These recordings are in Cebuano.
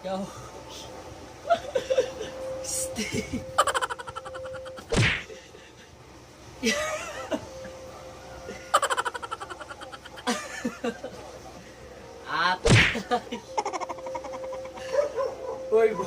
Yo. Stay. At. Uy, bo.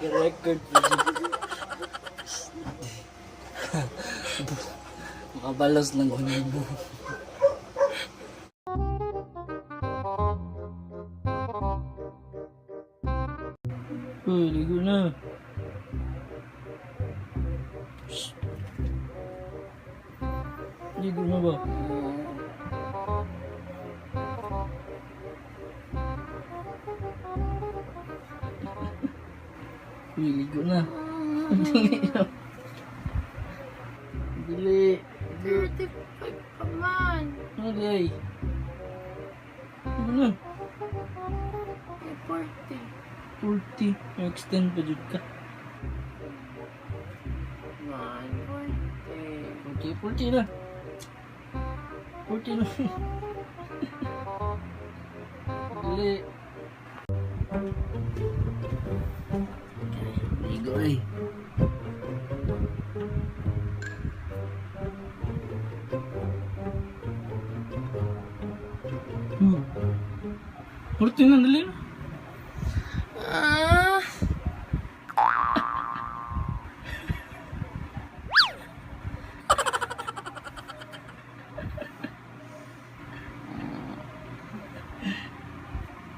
Record po siya. Makabalos lang ko nimo. Uy, ligo na. Shh. Ligo na ba? Uy, ligo na. Dili na. Dili. Dili. 35 pa man. Ano di ay? Ano na? Eh, 40. 40. Extend pa jud ka. Man, 40. 40, 40 na. 40 na. Dili. Ligo ay. 40 na, dali na. Ah!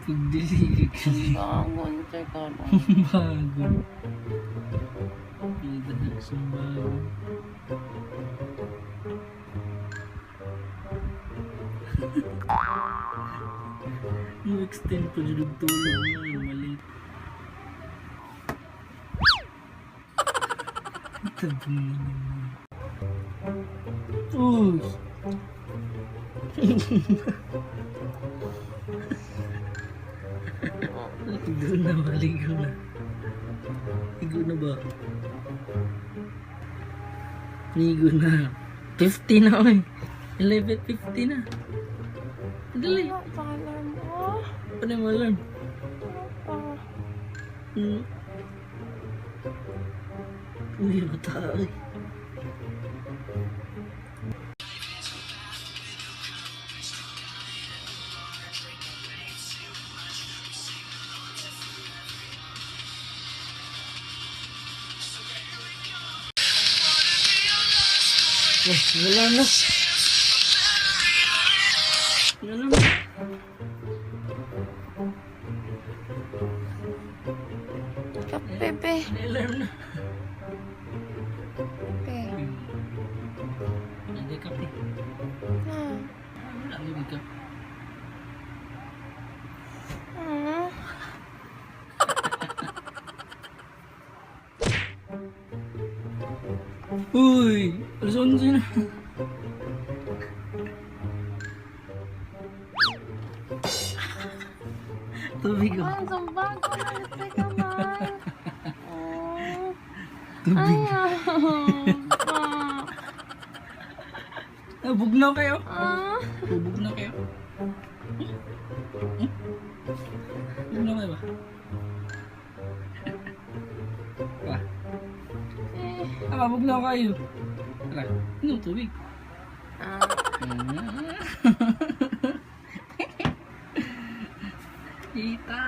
Pagdili ka. Bangon, teka lang. Bago. Pinadala sa bago. Yung extend pa dyan ang tulog na, maliit. Tabang na naman. Uy! Ligo na ba? Ligo na. Ligo na ba? Ligo na. 50 na oy. 11:50 na. Dali. Wala pa alarm, oh. Ano yung alarm? Wala pa. Uy, bata ay. Oh, may alarm na. May alarm na. Kape, be. May alarm na. Be. Hindi kape. Na. Wala, hindi kape. Ah. Uy! Alas 11 na. Tubig oh. Man, sumbago na. Teka man. Oh. Tubig. Ayaw. Ah. Ah, bugnaw kayo. Ah. Bugnaw kayo. Hmm? Bugnaw kayo ba? Ba? Eh. Ah, bugnaw kayo. Tara, inom tubig. Ah. Kita.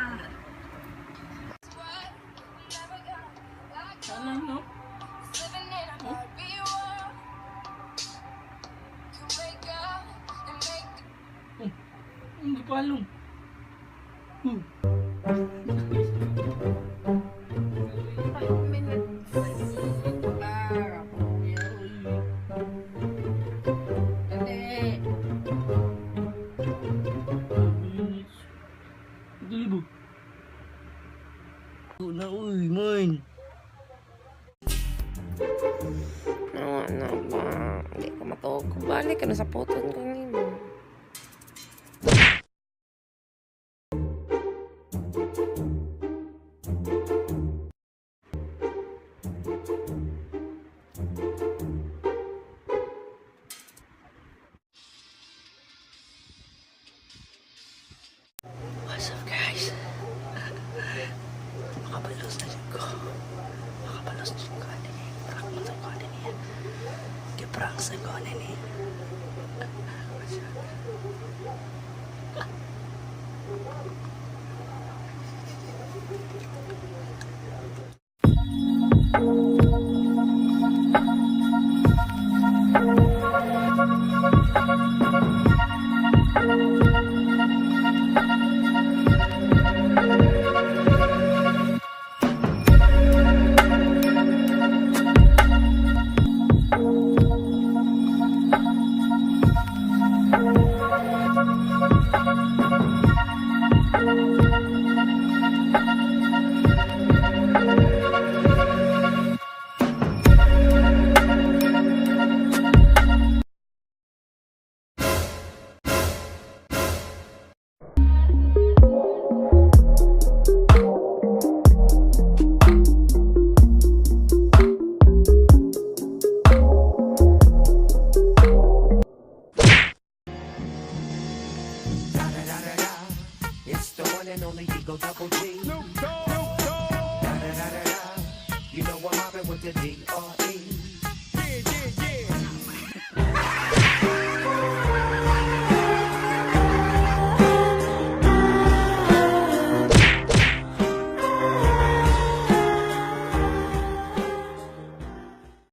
Sana no? Oh, hindi pa alam. 5 minutes. Dali. Dali ba? Na, uy, man. Ano To, kubalik ka na sa puton ko nimo. What's up, guys? Makabalos na jud ko. Makabalos na jud ko ani niya. Prank mo ko ani niya. Giprank sa ko ani niya. It's the one and only Eagle Double G. Da da da da da. You know I'm mobbing with the D R.